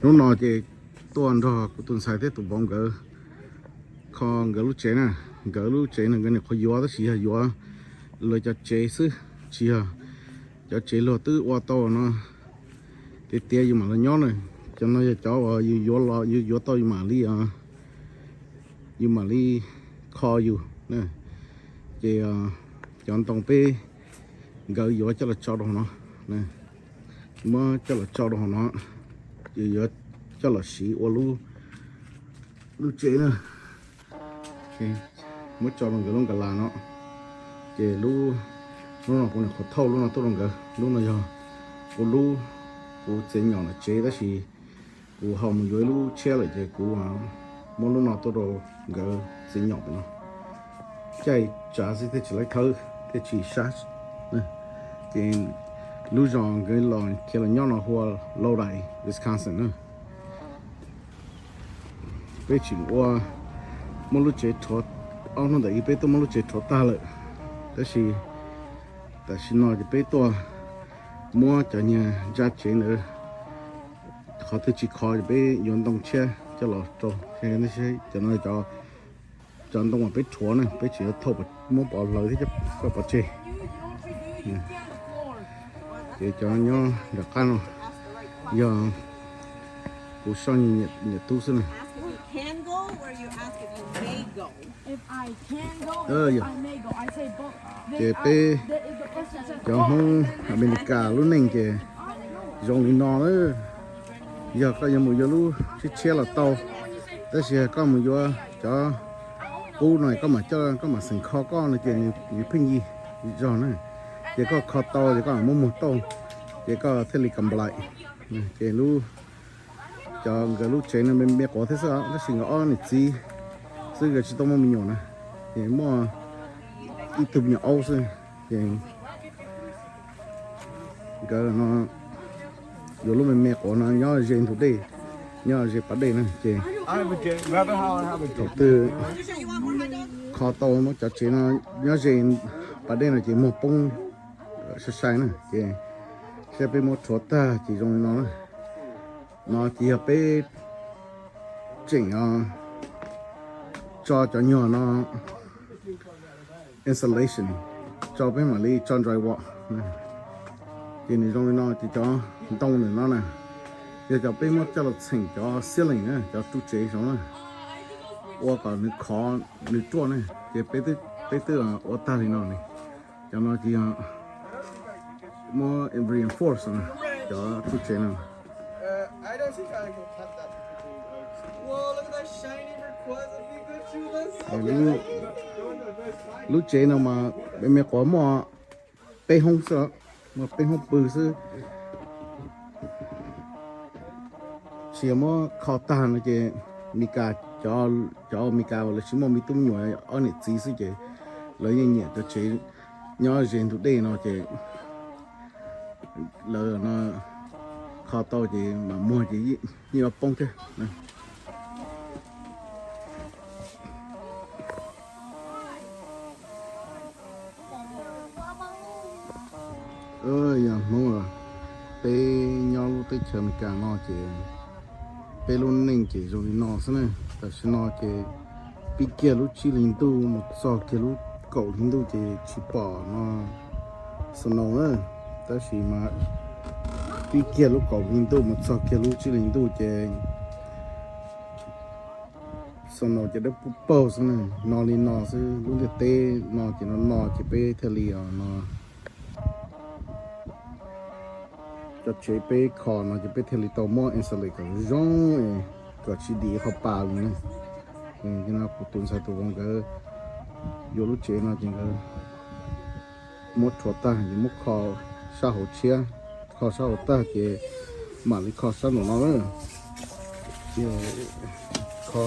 Hnub no ces tuaj nrog kuv tus ntxhais thiab tus vauv nkawd kho nkawd lub tsev na. Nkawd lub tsev no nkawd nyuam qhuav yuav tab sis yog yuav lawv cov tsev xwb, tsis yog cov tsev luag twb ua tau no tiav tiav yus mam los nyob na. Cov no yog cov uas yus yuav los yus yuav tau yus mam li, yus mam li kho yus. Ces cov ntoo peb nkawd yuav coj los tso rau hauv no, muab coj los tso rau hauv no, yus yuav coj los siv ua lub, lub tsev na. Muab tso rau nkawd lub nkas las no. Ces lub, lub no kuv nyuam qhuav thauj lub no tuaj rau nkawd. Lub no yog kuv lub, kuv txiv nyom lawv tsev tab sis kuv ho mus yuav ib lub tshiab lawm ces kuv muab lub no tuaj rau nkawd txiv nyom pem no. Caij tsav xwb thiaj tsis laib thawb thiaj tsis sab. Ces lub zos nkawd los khiav los nyob no hu ua Lodi, Wisconsin na. Peb tseem ua, muab lub tsev rhuav, ob hnub ntawm ib peb tuaj muab lub tsev rhuav tag lawm, tab sis tam sim no ces peb tuaj muab cov niag ntsa tsev ntawd, qhov twg tsis kho ces peb yuav ntoo tshiab coj los rau. Cov no, cov ntoo uas peb rhuav na peb tseem yuav thauj muab pov hlawv thiab coj pov tseg. Ces cov nyob nram qab no yog kuv soj niam tub xwb na. Ces peb cov Hmoob Amelikas lub neej ces zoo li no na. Yog koj yuav mus yuav lub tshiab tshiab los tau, tab sis koj mus yuav cov qub no koj mam coj, koj mam xeem kho koj no ces nws pheej yig zog na. Ces koj kho tau ces koj mam muab muag tauj, ces koj thiaj li kam nplais. Ces lub, cov nkawd lub tsev no me me quav thiab xwb, tab sis nkawd ob niam txiv xwb, nkawd tsis tau muaj me nyuam na. Ces muaj ib tug me nyuam aub xwb. Ces nkawd no yuav lub me me quav no nyob ze ntug dej, nyob ze pas dej na. Ces thaum twg kho tau muab cov tsev no nyob ze pas dej no ces muag poob sai sai na. Ces saib peb muab rhuav tag ces zoo li no na. No ces yog peb tseem tso cov nyuag no insulation, tso peb mam li tso drywall. Ces nws zoo li no ces cov ntoo ntawm no na, yog cov peb muab coj los txheem cov ceiling na, cov ru tsev saud na, ua kom nws khov nws ruaj ne. Ces peb twb ua tag li no ne. Cov no ces yog muab reinforce na, cov ru tsev no. Lub tsev no mas me me quav muaj peb hoob xwb, muaj peb hoob pw xwb. Tsis yog muab kho tag no ces Meskas, cov Meskas uas lawv tsis muaj me tub me nyuam ob niam txiv xwb ces lawv yeej nyiam cov tsev nyob ze ntug dej no ces lawv no kho tau ces mam muag ces yeej yuav poob thiab. Yog Hmoob, peb nyob lub teb chaws Amelikas no ces peb lub neej ces zoo li no xwb na. Tam sim no ces pib kiag lub tsib hlis ntuj mus txog kiag lub kaum hlis ntuj ces tsis pom no snow na. Tab sis mas pib kiag lub kaum hlis ntuj mus txog kiag lub tsib hlis ntuj ces snow ces dawb paug xwb na. No li no xwb, lub ntiaj teb no ces no no ces peb thiaj li no cov tsev peb kho no ces peb thiaj li tau muab insulate kom zoo, kom tsis dim qhov pa li na. No kuv tus ntxhais tus vauv nkawd yuav lub tsev no ces nkawd muab rhuav tag ces muab kho sab hauv tshiab, kho sab hauv tag ces mam li kho sab nraum no na. Kho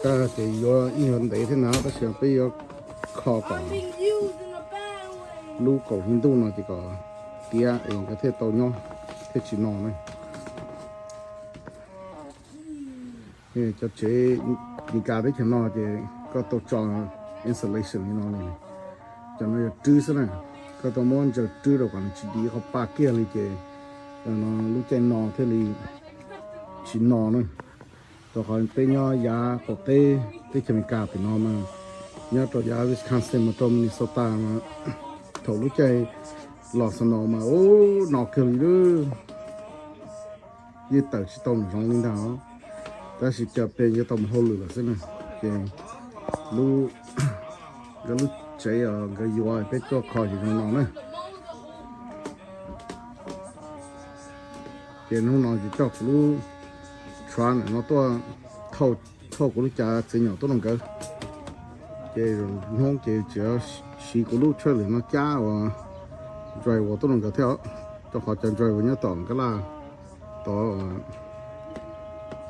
tag ces yuav ib nyuag ntev thiab na, tab sis peb yuav kho kom lub kaum hli ntuj no ces kom tiav es nkawd thiaj tau nyob thiaj tsis no na. Cov tsev Meskas teb chaws no ces koj tau tso insulation li no li, cov no yog rwb xwb na. Koj tau muab ntsaws rwb rau kom nws tsis dim qhov pa kiag li ces lub caij no thiaj li tsis no na. Rau qhov peb nyob yav qaum teb teb chaws Amelikas pem no mas, nyob rau yav Wisconsin mus rau Minnesota mas, thaum lub caij los snow mas ub no kawg li lawm, yeej tawm tsis tau nws zoov li ntag. Tab sis cas peb yuav tau mus hauj lwm lawm xwb na. Ces lub, nkawd lub tsev os, nkawd yuav peb tuaj kho ces zoo no na. Ces hnub no ces coj kuv lub truck no tuaj thauj kuv lub cav txiv nyom tuaj rau nkawd. Ces hnub ces tseem siv kuv lub trailer no cab uas driver tuaj rau nkawd thiab, rau qhov cov driver nyob tom Nkaj Laj tod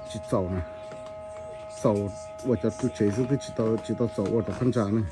tsis txaus na, txaus ua cov tsev xwb twb tsis tau, tsis tau txaus ua cov phab ntsa ne.